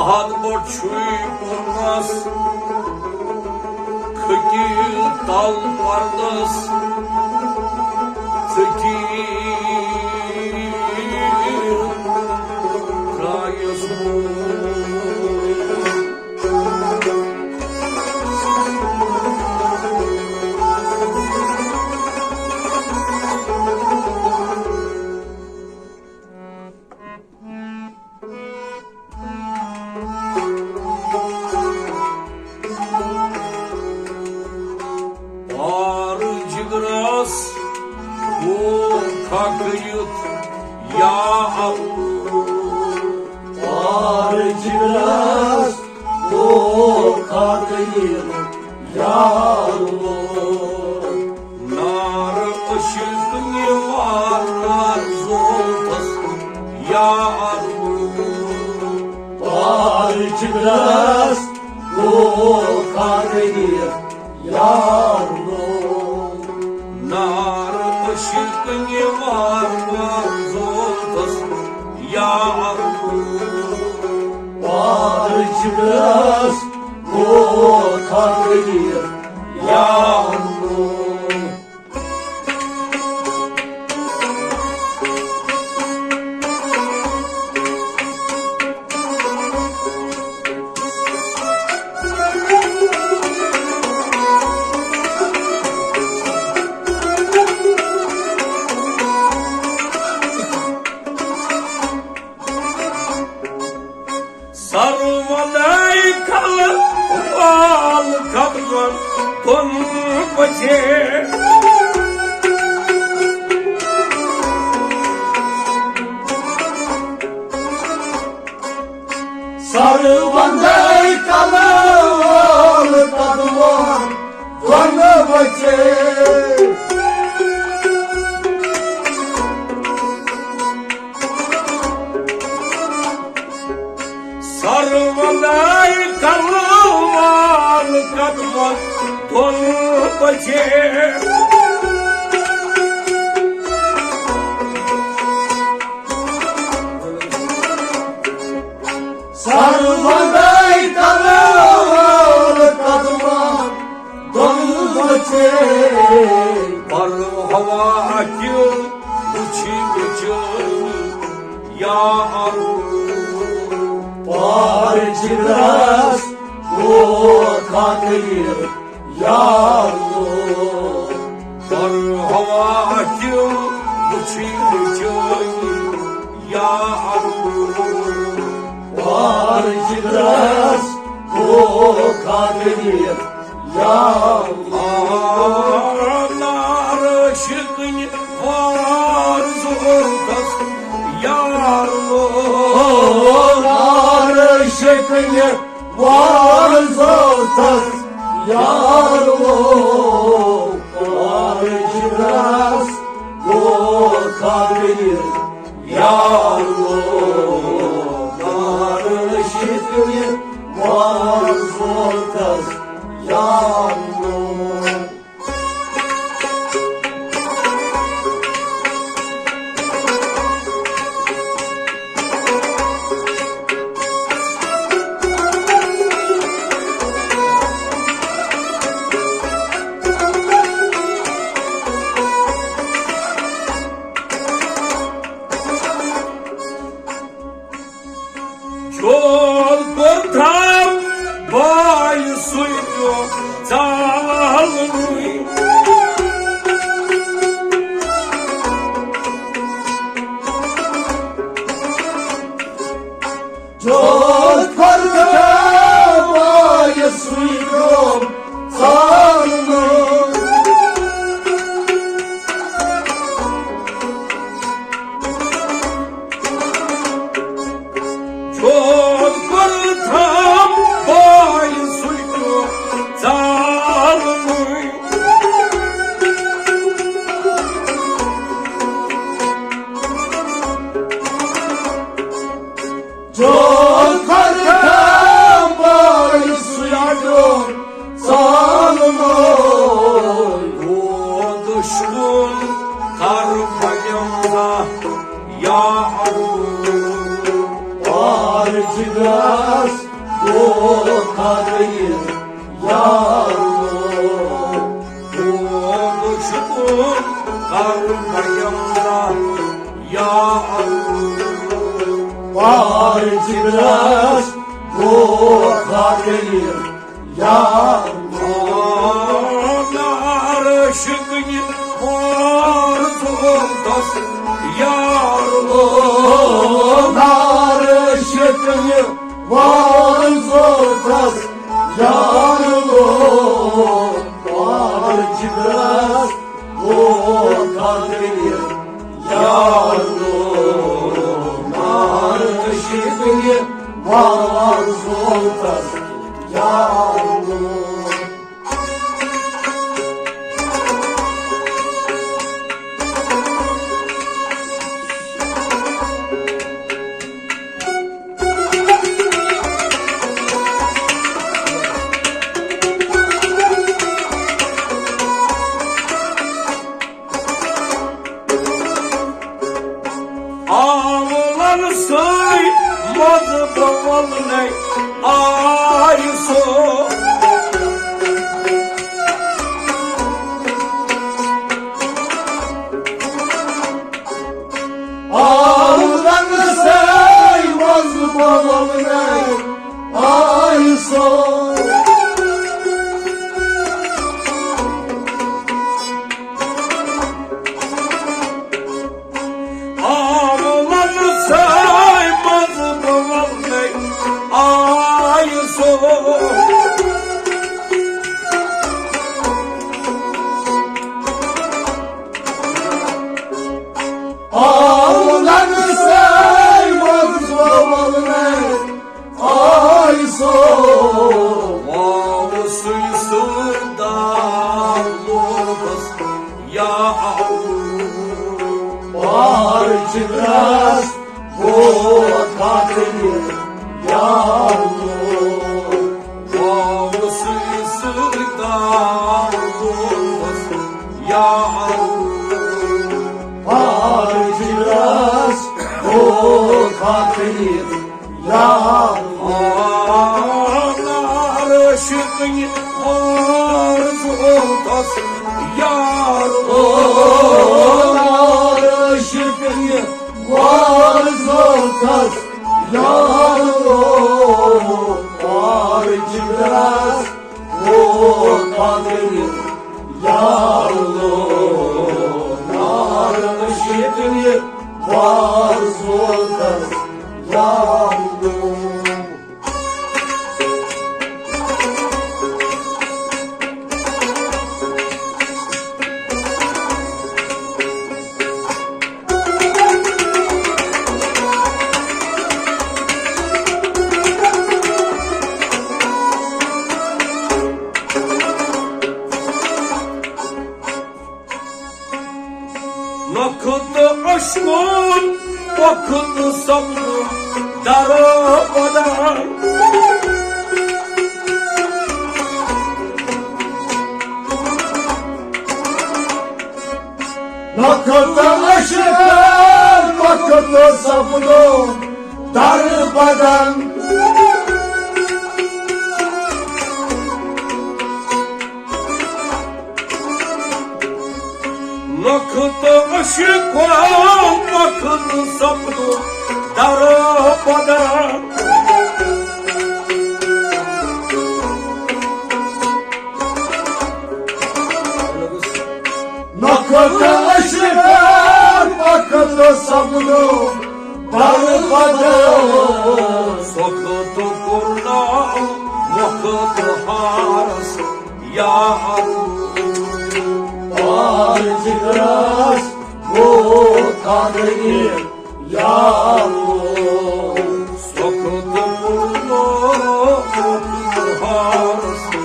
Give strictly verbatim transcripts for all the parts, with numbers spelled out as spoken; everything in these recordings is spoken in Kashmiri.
ہتھ بوٚڑ چھُے پوٚرمس، کھٔکی تل پردس، ژٔکی درٛایس بوٚڑ۔ پار جگرس گوٚو کھکھٕیِتھ یا اللہ۔ پار جگرس گوٚو کھکھٕیِتھ یا اللہ۔ نار عشق نوار نار زوتس یا اللہ۔ پار جگرس گوٚو کھکھٕیِتھ یا اللہ۔ نار عشق نوار نار زوتس یا اللہ۔ پار جگرس گوٚو کھکھٕیِتھ یا اللہ۔ سر وندے کل وال قدمن دۄن بچے۔ سر وندے کل وال قدمن دۄن بچے۔ سر وندے کل وال قدمن دۄن بچے۔ سر وندے کل وال قدمن دۄن بچے۔ پر ہوا کیو وچھی بچے۔ یا اللہ۔ پار جگرس گوٚو کھکھٕیِتھ یا اللہ۔ پر ہوا کیو وچھی بچے۔ یا اللہ۔ پار جگرس گوٚو کھکھٕیِتھ یا اللہ۔ نار شکنہِ وار زوتس یا اللہ۔ نار شکنہِ وار زوتس یا اللہ۔ پار جگرس گوٚو کھکھٕیِتھ یا اللہ۔ نار شکنہِ وار زوتس یا اللہ۔ چول کوٚر تھاو بایہِ سُے پیوٚو ژالنٕے۔ چول کوٚر تھاو بایہِ سُے پیوٚو ژالنٕے۔ چول کوٚر تھاو بایہِ سُے پیوٚو ژالنٕے۔ او خدایہِ یارو، تُہُنٛد شُکُر کرٕ بہٕ یَمہِ دۄہ یا اللہ۔ پار جگرس او خدایہِ یارو، نار شکنہِ وار زوتس یارو، نار شکنہِ وار زوتس یارو، پار جگرس او خدایہِ یارو، نار شکنہِ وار زوتس یارو۔ آولن سٕے منٛز بولنَے آیہِ سُہ۔ آولن سٕے منٛز بولنَے آیہِ سُہ۔ آولن سٕے منٛز بولنَے آیہِ سُہ۔ آولن سٕے منٛز بولنَے آیہِ سُہ۔ واو سُے سُہ دار لوگس یا اللہ۔ پار جگرس او خدایہِ یارو، واو سُے سُہ دار لوگس یا اللہ۔ پار جگرس او خدایہِ یارو، نار شکنہِ وار زوتس یارو، نار شکنہِ وار زوتس یارو، پار جگرس او خدایہِ یارو، نار شکنہِ وار زوتس یارو۔ نۄکھٕ تہٕ اشکُن وقت سپدُن دربدر۔ نۄکھٕ تہٕ اشکُن وقت سپدُن دربدر۔ نۄکھٕ تہٕ اشکُن وقت سپدُن دربدر۔ نۄکھٕ تہٕ اشکُن وقت سپدُن دربدر۔ سۄکھٕ تہٕ کوٚرناو وقت ہارس یا اللہ۔ پار جگرس او خدایہِ یارو، سۄکھٕ تہٕ کوٚرناو وقت ہارس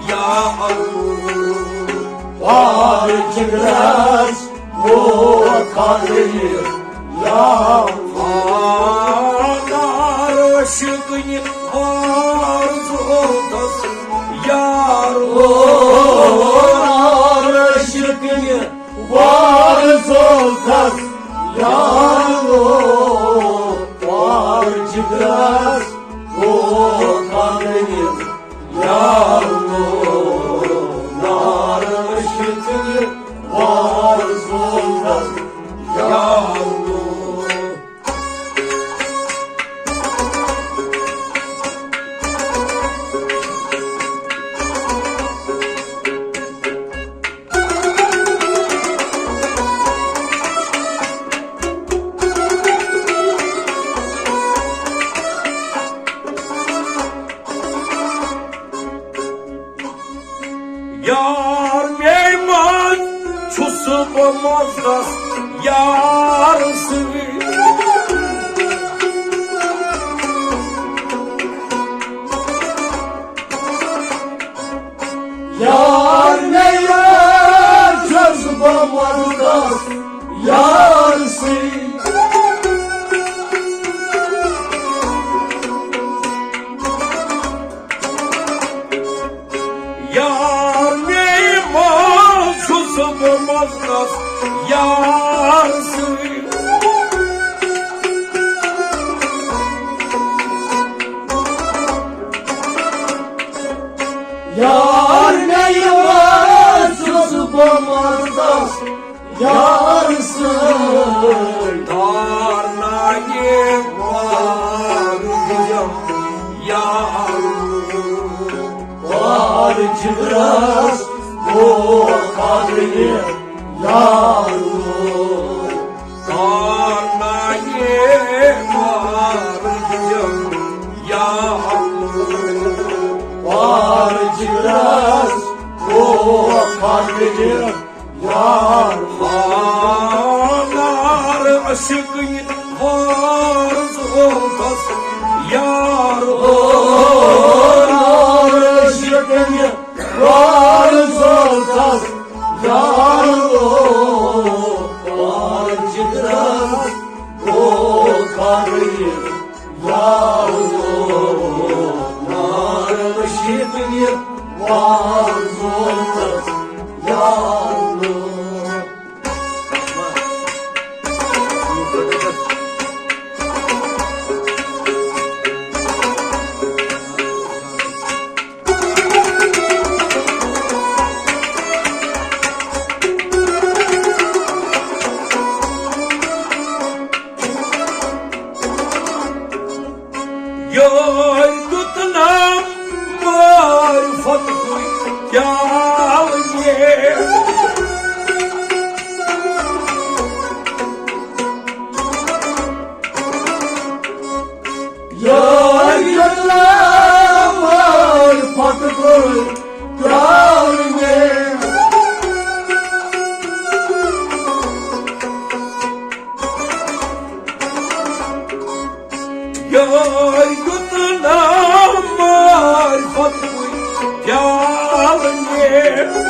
یا اللہ۔ پار جگرس او خدایہِ یارو، نار شکنہِ وار زوتس یارو، نار شکنہِ وار زوتس یارو، پار جگرس او یار میٛانہِ منٛز چھُس بہٕ مزدس یار سۭتۍ۔ یار میٛانہِ منٛز چھُس بہٕ مزدس یار سۭتۍ۔ یار میٛانہِ منٛز چھُس بہٕ مزدس یار سۭتۍ۔ یار میٛانہِ منٛز چھُس بہٕ مزدس یار سۭتۍ۔ تارناوِ وار دِیم یار۔ وار جگرس دھوکہ دِیم یار۔ تارناوِ وار دِیم یار۔ وار جگرس دھوکہ دِیم یار۔ نار عشقٕنۍ وار زولتس یار۔ نار عشقٕنۍ وار زولتس یار۔ وار جگرس دھوکہ دِیم یار۔ نار عشقٕنۍ وار زولتس یار۔ یار دیُت نام معرفت پیالہٕ مےٚ۔ یار دیُت نام معرفت پیالہٕ مےٚ۔ یار دیُت نام معرفت پیالہٕ مےٚ۔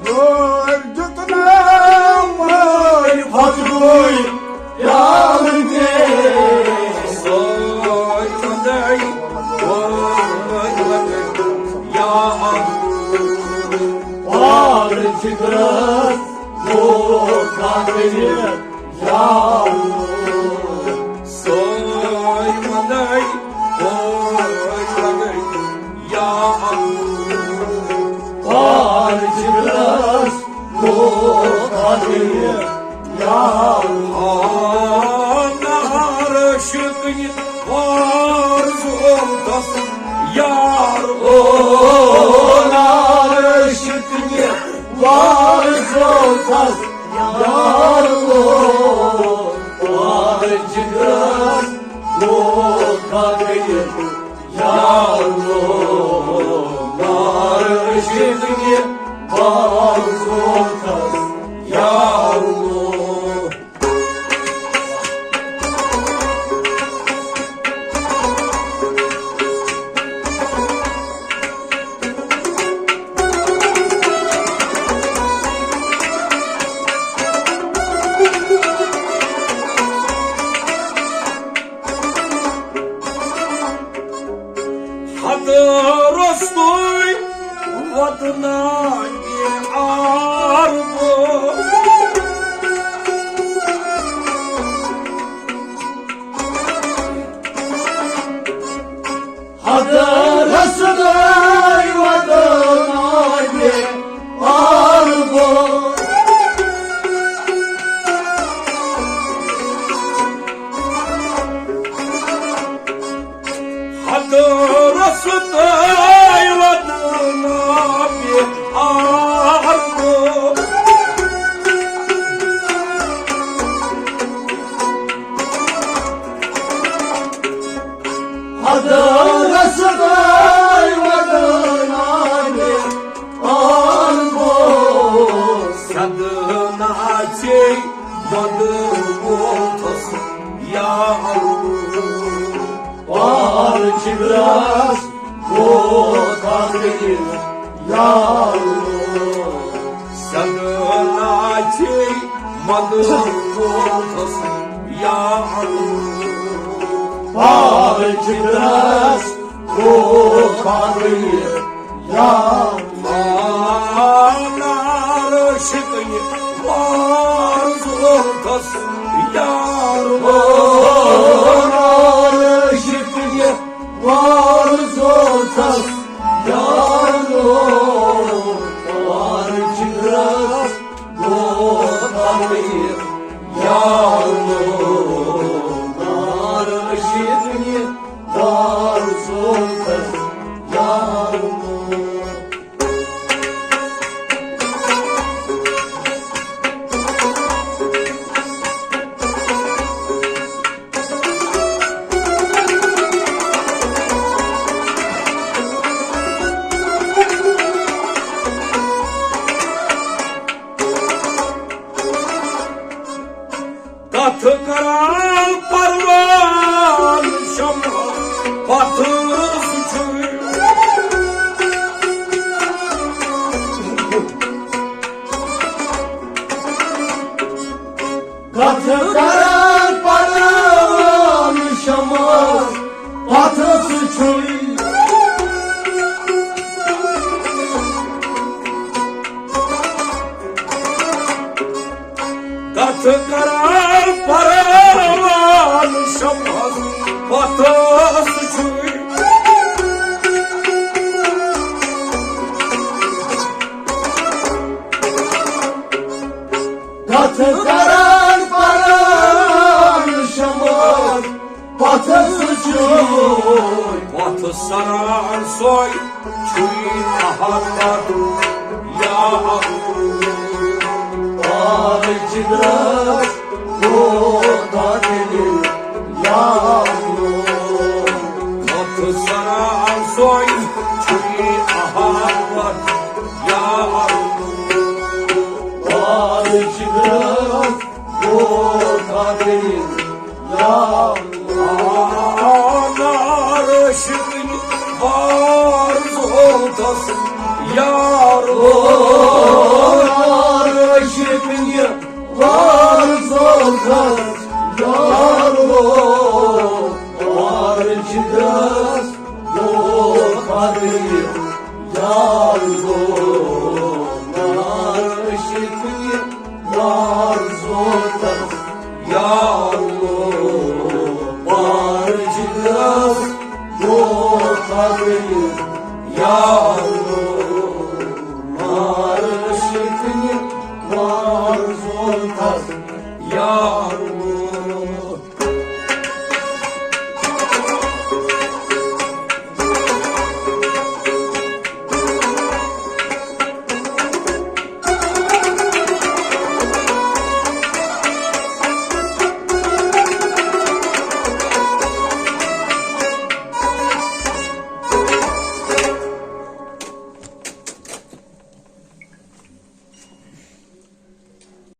یار دیُت نام معرفت پیالہٕ مےٚ۔ سوے مدعی، وار جگرس دھوکہ دِیم یار۔ سوے مدعی، وار لگئی یار۔ وار جگرس دھوکہ دِیم یار۔ نار عشقٕنۍ وار زولتس یار۔ او نار عشقٕنۍ وار زولتس یار۔ او وار جگرس دھوکہ دِیم یار۔ او نار عشقٕنۍ وار زولتس یار۔ ہتہٕ روٚستُے وۄدناوِ عارضہٕ۔ ہتہٕ روٚستُے وۄدناوِ عارضہٕ۔ ہتہٕ روٚستُے وۄدناوِ عارضہٕ۔ مدد ووتھس یا اللہ۔ پار جگرس ووت آخر یا اللہ۔ سیدٕ ناچے مدد ووتھس یا اللہ۔ پار جگرس ووت آخر یا اللہ۔ نار شکنہِ وار زوتھس یا اللہ۔ نار شکنہِ وار زوتھس یا اللہ۔ وار جگرس ووت آخر یا اللہ۔ نار شکنہِ وار زوتھس یا اللہ۔ کتھ کران پروان شمع پتھرس چھُ۔ کتھ کران پروان شمع پتھرس چھُ۔ کتھ کران پروان شمعس پتھرس چھُ۔ کتھ کران پروان شمعس پتھرس چھُ۔ پتھ سران سۄے چھُے احد پتھ یا اللہ۔ پار جگرس ووت آخر یا اللہ۔ پتھ سران سۄے چھُے احد پتھ یا اللہ۔ پار جگرس ووت آخر یا اللہ۔ نار شکنہِ وار زوتھس یا اللہ۔ نار شکنہِ وار زوتھس یا اللہ۔ پار جگرس ووت آخر یا اللہ۔ نار شکنہِ وار زوتھس یا اللہ۔ پار جگرس ووت آخر یا اللہ۔ نار شکنہِ وار زوتھس یا اللہ۔